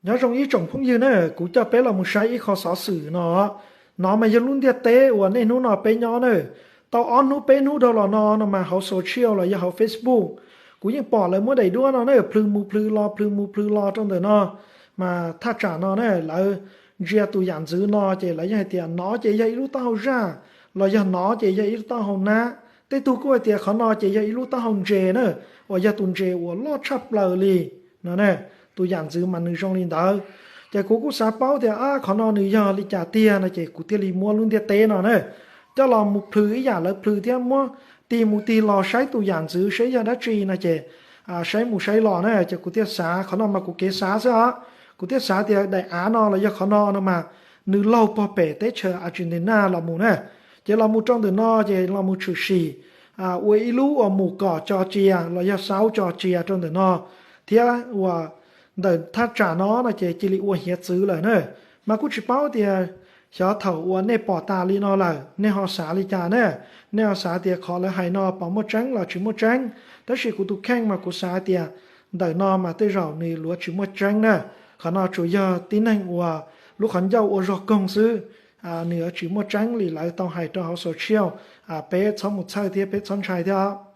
Nyob zoo ib tsoom phooj ywg na, kuv coj peb los mus saib ib qho xov xwm no. No mas yog lub ntiaj teb uas niaj hnub no peb nyob na. Tau ob hnub peb hnub dhau los no no mas hauv social los yog hauv Facebook, kuv yeej pom lawv muab daim duab no na plhws mus plhws los plhws mus plhws los rau ntawm no. Mas thaj tsam no na lawv ntsia tus yam ntxwv no ces lawv yeej hais tias no ces yog ib lub taub hau zaj, los yog no ces yog ib lub taub hau nab. Tej tug kuj hais tias qhov no ces yog ib lub taub hau ntses na, uas yog tus ntses uas loj tshaj plaws li no. Tus yam ntxwv mas nws zoo li ntawd. Ces kuv kuj xav paub tias a qhov no nws yog li cas tiag no ces kuv thiaj li muab lub ntiaj teb no na coj los mus plhws ib yam lawv plhws thiab muab tig mus tig los saib tus yam ntxwv saib yog dab tsi no ces saib mus saib los na ces kuv thiaj xav, qhov no mas kuv kev xav xwb os, kuv thiaj xav tias daim av no los yog qhov no no mas nws laug pog pem teb chaws Argentina los mus na. Ces los mus rau ntawm no ces los mus tshwm sim ua ib lub uas mus kom co tsias los yog xaub co tsias rau ntawm no, thiab uas ntawm thaj tsam no no ces cia li ua hiav txwv lawm na. Mas kuj tsis paub tias xyov thaum uas nej pom tas li no lawm nej ho xav li cas na, nej ho xav tias qhov lawv hais no puas muaj tseeb los tsis muaj tseeb. Tab sis kuv tus kheej mas kuv xav tias ntawm no mas tej zaum nws yuav tsis muaj tseeb na. Qhov no tsuas yog tib neeg uas lub qhov ncauj ua zog koog xwb, nws yuav tsis muaj tseeb li lawv tau hais rau hauv social. Peb txhob mus txhawj thiab peb txhob ntshai thiab.